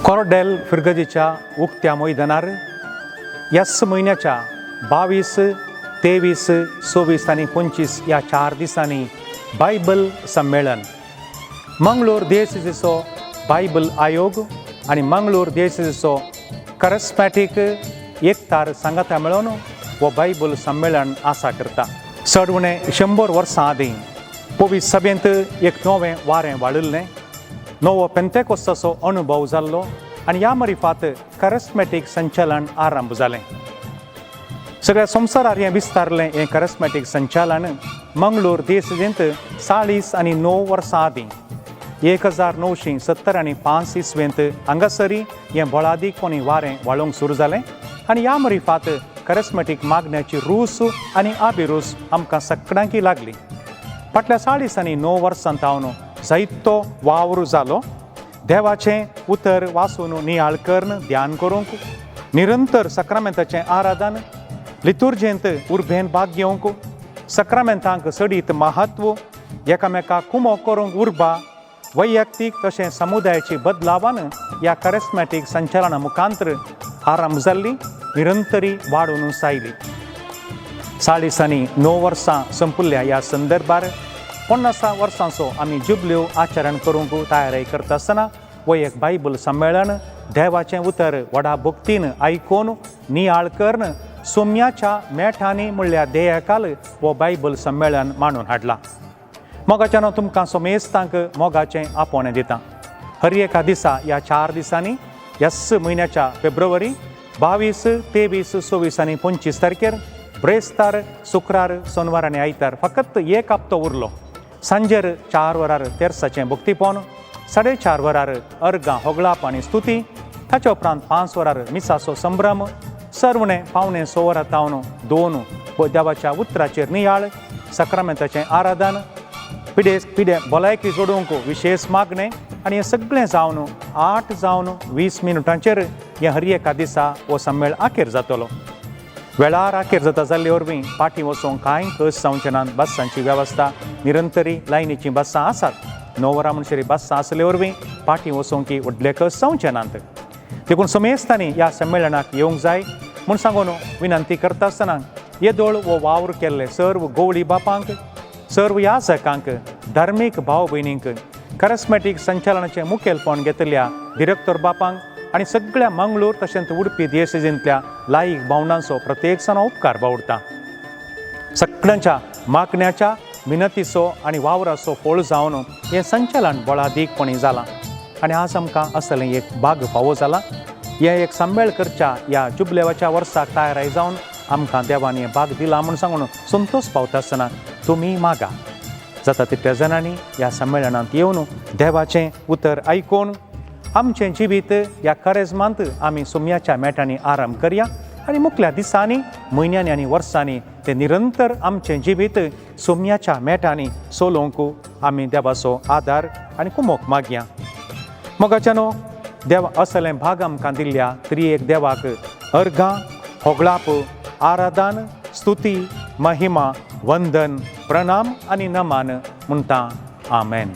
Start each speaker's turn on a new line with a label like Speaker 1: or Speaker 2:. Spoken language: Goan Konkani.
Speaker 1: कोरडेल फिर्गजीच्या उक्त्या मैदानार ह्याच म्हयन्याच्या 22, 23, 24 आनी 25 ह्या 4 दिसांनी बायबल संमेलन मंगळूर देशेचो बायबल आयोग आनी मंगळूर देशेचो करस्मॅटीक एकतार सांगाता मेळोवन हो बायबल संमेलन आसा करता. चड उणें 100 वर्सां आदीं पवित्र सभेंत एक नवें वारें वाडिल्लें, नवो पेंतेकोस्ताचो अनुभव जाल्लो आनी ह्या मरिफात करस्मॅटीक संचालन आरंभ जालें. सगळ्या संवसारार हें विस्तारलें. हें करस्मॅटीक संचालन मंगळूर देशेंत 49 वर्सां आदीं 1975 इसवेंत हांगासरी हें बळादीकपणी वारें वाळोवंक सुरू जालें आनी ह्या मरिफात करस्मॅटीक मागण्याची रूस आनी आबिरूस आमकां सगळ्यांकी लागली. फाटल्या 49 वर्सां तावन जायतो वावर जालो. देवाचें उतर वाचून नियाळ करून ध्यान करूंक, निरंतर सक्रामेंताचें आराधन, लितुर्जेंत उर्बेन भाग घेवंक, सक्रामेंतांक चडीत महत्व, एकामेका कुमो करूंक उर्बा, वैयक्तीक तशें समुदायाची बदलावान ह्या करस्मॅटीक संचालना मुखांतर आरंभ जाल्ली निरंतरी वाडून आयली. 49 वर्सां संपुल्ल्या ह्या संदर्भार 50 वर्सांचो आमी जुबल्यो आचरण करूंक तयारी करता आसतना हो एक बायबल संमेलन देवाचें उतर व्हडा भक्तीन आयकून नियाळ करून सोम्याच्या मेठांनी म्हणल्यार देयकाल हो बायबल संमेलन मांडून हाडला. मोगाच्यान तुमकां सोमेस्तांक मोगाचें आपोवणें दिता. हर एका दिसा ह्या 4 दिसांनी ह्याच म्हयन्याच्या फेब्रुवारी 22, 23, 24 आनी 25 तारखेर ब्रेस्तार, शुक्रार, सोनवार आनी आयतार फकत एक हप्तो उरलो. सांजेर 4 वरार तेर्साचें भक्तीपण, 4:30 वरार अर्गां होगळाप आनी स्तुती, ताच्या उपरांत 5 वरार मिसाचो संभ्रम, सरवणें 5:45 वरां तावन 2 देवाच्या उतराचेर नियाळ, सक्रामेंताचें आराधन, पिडे पिडे भलायकी जोडूंक विशेश मागणें आनी हें सगळें जावन 8 जावन 20 मिनटांचेर हें हर एका दिसा हो सम्मेळ आखेर जातलो. वेळार आखेर जाता जाल्ले वरवीं फाटीं वचूंक कांय कस जावचें नात. बसांची वेवस्था निरंतरी लायनीचीं बसां आसात. 9 वरां म्हणसर बसां आसले वरवीं फाटीं वचूंक व्हडले कस जावचे नात. देखून समेस्तांनी ह्या संमेलनाक येवंक जाय म्हूण सांगून विनंती करता आसतना येदोळ हो वावर केल्ले सर्व गवळी बापांक, सर्व याजकांक, धार्मीक भाव भयणींक, करस्मॅटीक संचालनाचें मुखेलपण घेतल्या डिरेक्टर बापांक आनी सगळ्या मंगळूर तशेंच उडपी देशेंतल्या लायक भावनांचो प्रत्येक जाण उपकार बावडटा. सगळ्यांच्या मागण्याच्या मिनतीचो आनी वावराचो फळ जावन हें संचालन बळादीकपणी जालां आनी आज आमकां असलें एक भाग फावो जाला. हें एक संमेळ करच्या ह्या जुबलेवाच्या वर्साक तयाराय जावन आमकां देवान हें भाग दिला म्हूण सांगून संतोश पावता आसतना तुमी मागा जाता तितल्या जाणांनी ह्या संमेलनांत येवन देवाचें उतर आयकून आमचें जिवीत ह्या करेजमांत आमी सुम्याच्या मेटांनी आरंभ करया आनी मुखल्या दिसांनी, म्हयन्यांनी आनी वर्सांनी तें निरंतर आमचें जिवीत सोम्याच्या मेटांनी चलोवंक आमी देवाचो आदार आनी कुमोक मागया. मोगाच्यानो, देव असलें भाग आमकां दिल्ल्या तरी एक देवाक अर्घां, होगळाप, आराधन, स्तुती, महिमा, वंदन, प्रणाम आनी नमान म्हणटा. आमेन.